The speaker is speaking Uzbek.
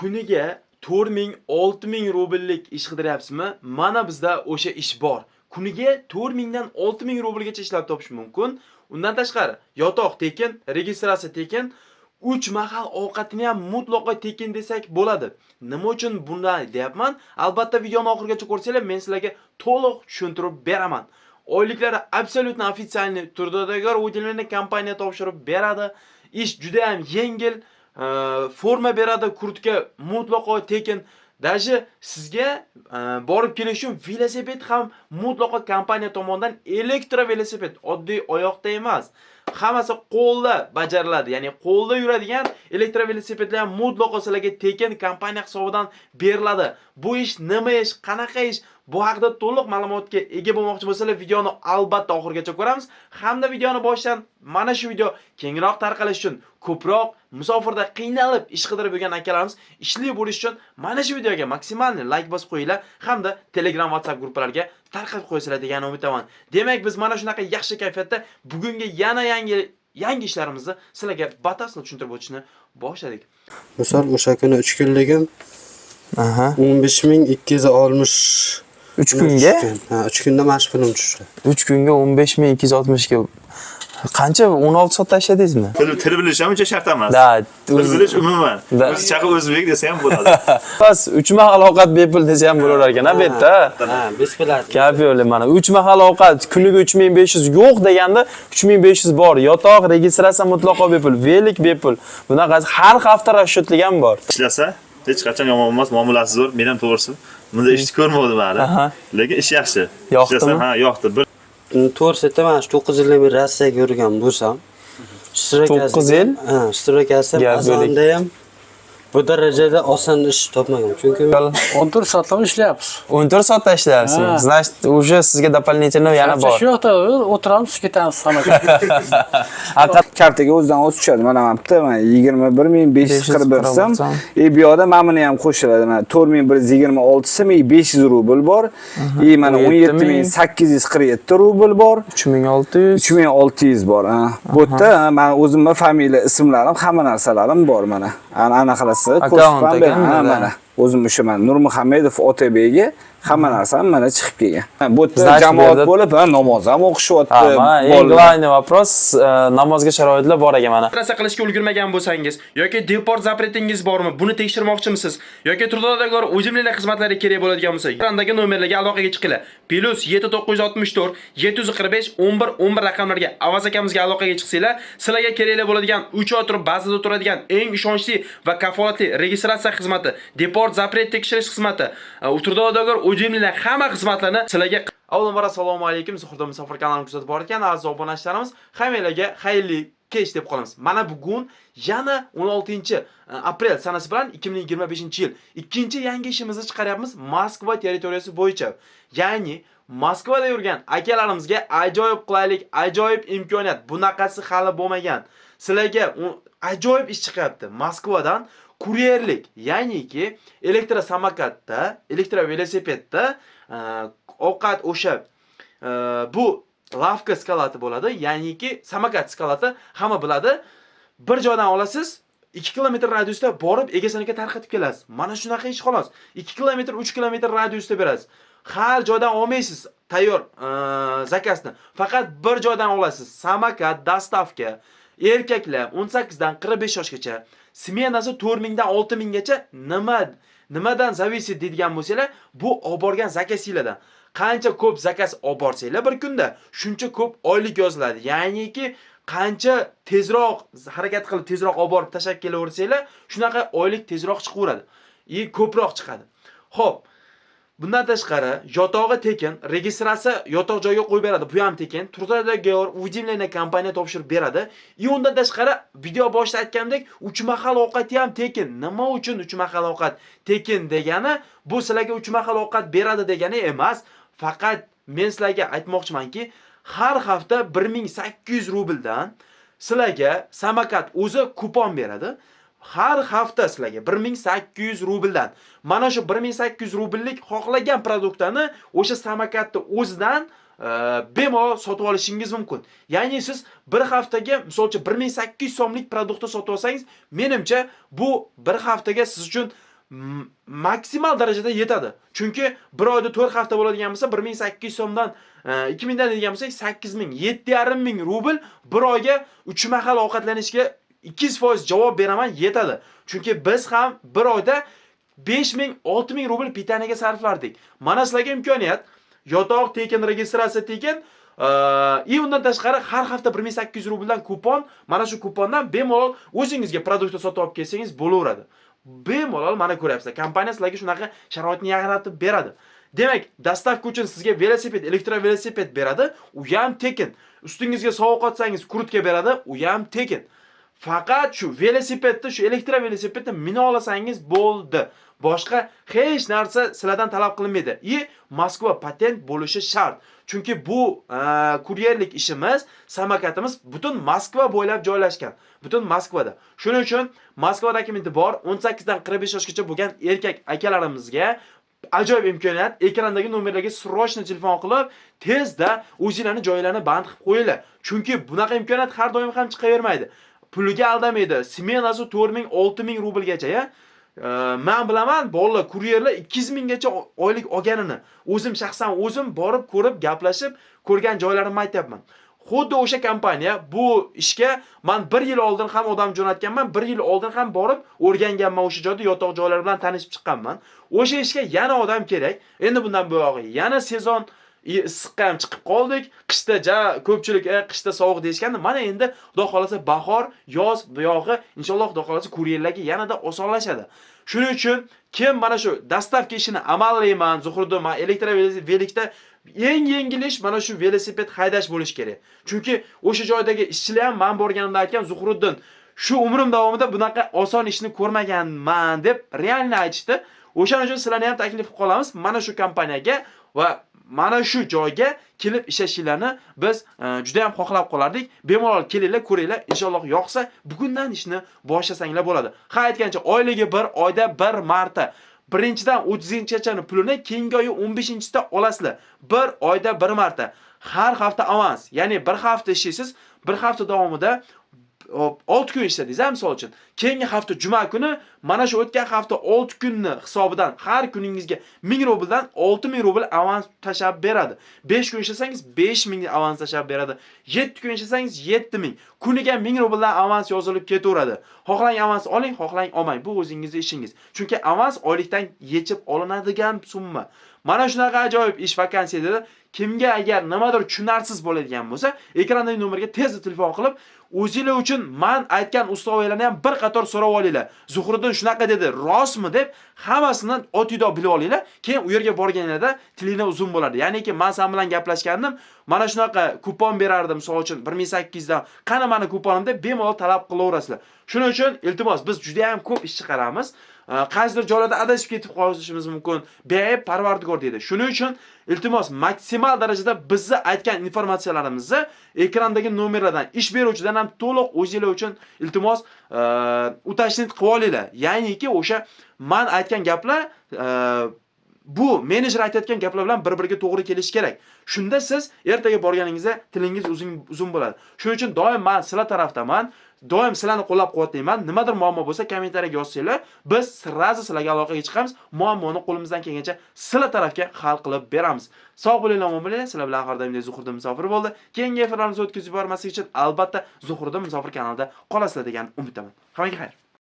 Kuniga 4000, 6000 rubllik ish qidiryapsizmi? Mana bizda o'sha ish bor. Kuniga 4000 dan 6000 rublgacha ishlab topish mumkin. Undan tashqari, yotoq tekin, registratsiya tekin, 3 mahal ovqatini ham mutlaqo tekin desak bo'ladi. Nima uchun bunday deyapman? Albatta videoni oxirigacha ko'rsanglar, men sizlarga to'liq tushuntirib beraman. Oyliklari абсолютно официальный трудодоговор выделенный kompaniya topshirib beradi. Ish juda ham yengil, forma beradi, kurtka mutlaqo tekin. Даже sizga borib kelish uchun velosiped ham mutlaqo kompaniya tomonidan, elektrovelosiped, oddiy oyoqda emas. Hammasi qo'lda bajariladi. Ya'ni qo'lda yuradigan elektrovelosipedlar ham mutlaqo sizlarga tekin kompaniya hisobidan beriladi. Bu ish nima ish, qanaqa ish? Bu haqida to'liq ma'lumotga ega bo'lmoqchi bo'lsanglar, videoni albatta oxirigacha ko'ramiz. Hamda videoni boshidan mana shu video kengroq tarqalishi uchun, ko'proq musofirda qiynalib ish qidirib yurgan akalarimiz ishli bo'lish uchun mana shu videoga максимальный like bosib qo'yinglar hamda Telegram, WhatsApp guruhlarga tarqatib qo'ysanglar degan umiddaman. Demak, biz mana shunaqa yaxshi kayfiyatda bugungi yana yangi yangi ishlarimizni sizlarga batafsil tushuntirib o'tishni boshladik. Misol, o'sha kuni 3 kunligim 15 260. 3 kunga? Ha, 3 kunda mana shu pulim tushdi. 3 kunga 15 260 ga qancha, 16 soatda ishladingizmi? Til bilish ham uncha shart emas. Да. Til bilish umuman. Да. O'zi chaqi o'zbek desa ham bo'ladi. Bas, 3 mahal ovqat bepul desa ham bo'lar ekan, ha, bu yerda. Ha, бесплатно. Gap yo'q, mana 3 mahal ovqat kuniga 3500, yo'q deganda 3500 bor. Yotoq, registratsiya mutlaqo bepul, велик bepul. Bunaqasi har hafta расчет lik ham bor. Ishlasa hech qachon yomon emas, muomalasi zo'r. Men ham to'g'risi bunda ishni ko'rmadim hali. Lekin ish yaxshi. Yoqdimi? Ishlasa, ha, yoqdi. Bir To'g'risi aytaman, mana shu 9 yildan beri Rossiyaga yurgan bo'lsam, 9 yil? Ha, стройка si Gap yo'q. azonda ham bu darajada oson ish topmagan. Chunki 14 soatlab ishlayapmiz. 14 soatda ishlayapsiz. Ha. Значит, уже sizga дополнительно yana bor. Shu yoqda o'tiramiz, ketamiz hammaga. Aka. Kartaga o'zidan o'zi tushadi. Mana bitta, mana 21 541 so'm. И bu yoqda mana buni ham qo'shiladi. Mana 4126 so'm и 500 rubl bor. И mana 17 847 rubl bor. 3600. 3600 bor. Ha. Bu yerda, ha, mana o'zimni familiya ismlarim, hamma narsalarim bor mana. Ana anaqalasi Akkaunt ko'rsatib ham ekan beraman. Ha, bunda. mana o'zim o'sha mana Nurmuhammedov Otabegi, hamma narsam mana chiqib kelgan. Ha, bu yerda Значит, bu jamoat yerda bo'lib, ha, namoz ham o'qishyapti. Ha, mana eng bolalar. главный вопрос, namozga sharoitlar bor ekan mana. Registratsiya qilishga ulgurmagan bo'lsangiz yoki deport запрет ingiz bormi, buni tekshirmoqchimisiz yoki трудодоговор уведомление xizmatlari kerak bo'ladigan bo'lsa, ekrandagi nomerlarga aloqaga chiqinglar. Plus 7964 745 11 11 raqamlarga Avaz akamizga aloqaga chiqsanglar, sizlarga kerakli bo'ladigan 3 oy turib bazada turadigan eng ishonchli va kafolatli registratsiya xizmati, deport запрет tekshirish xizmati, трудодоговор уведомление hamma xizmatlarni sizlarga. Avvalambor, assalomu alaykum. Zuhurda Musofir kanalini kuzatib borayotgan aziz obunachilarimiz, hammanglarga xayrli kech deb qolamiz. Mana bugun yana 16 aprel sanasi bilan 2025-yil ikkinchi yangi ishimizni chiqaryapmiz Moskva territoriyasi bo'yicha. Ya'ni Moskvada yurgan akalarimizga ajoyib qulaylik, ajoyib imkoniyat. Bunaqasi hali bo'lmagan. Sizlarga ajoyib ish chiqyapti. Moskvadan kuryerlik, ya'niki elektrosamokatda, elektrovelosipedda ovqat o'sha bu лавка склад i bo'ladi, ya'niki samokat склад i, hamma biladi. Bir joydan olasiz, 2 kilometr radiusda borib egasiniga tarqatib kelasiz. Mana shunaqa ish xolos. 2 kilometr, 3 kilometr radiusda berasiz. Har joydan olmaysiz tayyor заказ ni. Faqat bir joydan olasiz. Samokat, доставка. Erkaklar 18 dan 45 yoshgacha. Smenasi 4000 dan 6000 gacha. Nimadan зависит deydigan bo'lsanglar, bu olib borgan заказ inglardan. Qancha ko'p заказ olib borsanglar bir kunda, shuncha ko'p oylik yoziladi. Ya'niki qancha tezroq harakat qilib, tezroq olib borib tashlab kelaversanglar, shunaqa oylik tezroq chiqaveradi. И ko'proq chiqadi. Xo'p, bundan tashqari yotog'i tekin, registratsiya, yotoq joyga qo'yib beradi. Bu ham tekin. Трудодоговор, уведомление kompaniya topshirib beradi. И undan tashqari, video boshida aytgandek, 3 mahal ovqati ham tekin. Nima uchun 3 mahal ovqat tekin degani, bu sizlarga 3 mahal ovqat beradi degani emas. Faqat men sizlarga aytmoqchimanki, har hafta 1800 rubldan sizlarga samokat o'zi kupon beradi. Har hafta sizlarga 1800 rubldan, mana shu 1800 rubllik xohlagan продукт ni o'sha samokatni o'zidan bemalol sotib olishingiz mumkin. Ya'ni siz bir haftaga, misol uchun, 1800 so'mlik продукт ni sotib olsangiz, menimcha, bu bir haftaga siz uchun Maksimal darajada yetadi. Chunki bir oyda 4 hafta bo'ladigan bo'lsa, 1800 so'mdan 2000 dan deydigan bo'lsak, 8000, 7,5 ming rubl bir oyga 3 mahal ovqatlanishga 200% javob beraman, yetadi. Chunki biz ham bir oyda 5000, 6000 rubl питание ga sarflardik. Mana sizlarga imkoniyat. Yotoq tekin, registratsiya tekin. И undan tashqari har hafta 1800 rubldan kupon, mana shu kupondan bemalol o'zingizga продукт sotib olib kelsangiz bo'laveradi. Bemalol, mana ko'ryapsizlar. Kompaniya sizlarga shunaqa sharoitni yaratib beradi. Demak, доставка uchun sizga velosiped, elektrovelosiped beradi, u ham tekin. Ustingizga sovuq otsangiz, kurtka beradi, u ham tekin. Faqat shu velosipedni, shu elektrovelosipedni mina olsangiz bo'ldi. Boshqa hech narsa sizlardan talab qilinmaydi. И Moskva patent bo'lishi shart. Chunki bu kuryerlik ishimiz, samokatimiz butun Moskva bo'ylab joylashgan. Butun Moskvada. Shuning uchun Moskva dokumenti bor 18 dan 45 yoshgacha bo'lgan erkak akalarimizga ajoyib imkoniyat. Ekrandagi nomerlarga срочно telefon qilib, tezda o'zinglarni joylarini band qilib qo'yinglar. Chunki bunaqa imkoniyat har doim ham chiqavermaydi. Puliga aldamaydi. Smenasi 4000, 6000 rublgacha ya. Man bilaman, bolalar, kuryerlar 200 minggacha oylik olganini. O'zim shaxsan o'zim borib ko'rib, gaplashib, ko'rgan joylarimni aytyapman. Xuddi o'sha kompaniya bu ishga man bir yil oldin ham odam jo'natganman, bir yil oldin ham borib o'rganganman, o'sha joyda yotoq joylari bilan tanishib chiqqanman. O'sha ishga yana odam kerak. Endi bundan buyog'i yana sezon issiqqa ham chiqib qoldik. Qishda ja ko'pchilik qishda sovuq deyishgandi. Mana endi Xudo xolasa bahor, yoz buyog'i inshaalloh, Xudo xolasa, kuryerlarga yanada osonlashadi. Shuning uchun kim mana shu доставка ishini amallayman, Zuhriddin, man elektrovelikda eng yengil ish mana shu velosiped haydash bo'lishi kerak. Chunki o'sha joydagi ishchilar ham man borganimda aytgan, Zuhriddin, shu umrim davomida bunaqa oson ishni ko'rmaganman deb реально aytishdi. O'shaning uchun sizlarni ham taklif qilib qolamiz mana shu kompaniyaga va mana shu joyga kelib ishlashinglarni biz juda ham xohlab qolardik. Bemalol kelinglar, ko'ringlar, inshaalloh yoqsa bugundan ishni boshlasanglar bo'ladi. Ha, aytgancha, oyligi bir oyda bir marta. Birinchidan 30-chachani pulini keyingi oyi 15-chisida olasizlar. Bir oyda bir marta. Har hafta avans, ya'ni bir hafta ishlaysiz, bir hafta davomida 6 kun ishladingiz, ha, misol uchun. Keyingi hafta juma kuni mana shu o'tgan hafta 6 kunni hisobidan har kuningizga 1000 rubldan 6000 rubl avans tashlab beradi. 5 kun ishlasangiz, 5000 avans tashlab beradi. 7 kun ishlasangiz, 7000. Kuniga 1000 rubldan avans yozilib ketaveradi. Xohlang avans oling, xohlang olmang. Bu o'zingizni ishingiz. Chunki avans oylikdan yechib olinadigan summa. Mana shunaqa ajoyib ish vakansiyada kimga agar nimadir tushunarsiz bo'ladigan bo'lsa, ekrandagi nomerga tezda telefon qilib, o'zinglar uchun man aytgan условия larni ham bir qator so'rab olinglar. Zuhriddin shunaqa dedi, rostmi deb hammasini otiydo bilib olinglar. Keyin u yerga borganinglarda tilinglar uzun bo'ladi. Ya'niki man sen bilan gaplashgandim, mana shunaqa kupon berardim, misol uchun 1800 dan. Qani mani kuponim deb bemalol talab qilaverasizlar. Shuning uchun iltimos, biz juda ham ko'p ish chiqaramiz. Qaysidir joylarda adashib ketib qolishimiz mumkin. Beayb Parvardigor deydi. Shuning uchun iltimos, maksimal darajada bizni aytgan informatsiyalarimizni ekrandagi nomerlardan, ish beruvchidan ham to'liq o'zinglar uchun iltimos уточнить qilib olinglar. Ya'niki o'sha man aytgan gaplar bu menejer aytayotgan gaplar bilan bir-biriga to'g'ri kelishi kerak. Shunda siz ertaga borganingizda tilingiz uzun uzun bo'ladi. Shuning uchun doim man sizlar tarafdaman. Doim sizlarni qo'llab-quvvatlayman. Nimadir muammo bo'lsa, kommentariyaga yozsanglar, biz сразу sizlarga aloqaga chiqamiz. Muammoni qo'limizdan kelgancha sizlar tarafga hal qilib beramiz. Sog' bo'linglar, omon bo'linglar. Sizlar bilan har doimdek Zuhriddin Musofir bo'ldi. Keyingi efirlarimizni o'tkazib yubormaslik uchun albatta Zuhriddin Musofir kanalida qolasizlar degan umiddaman. Hammaga xayr.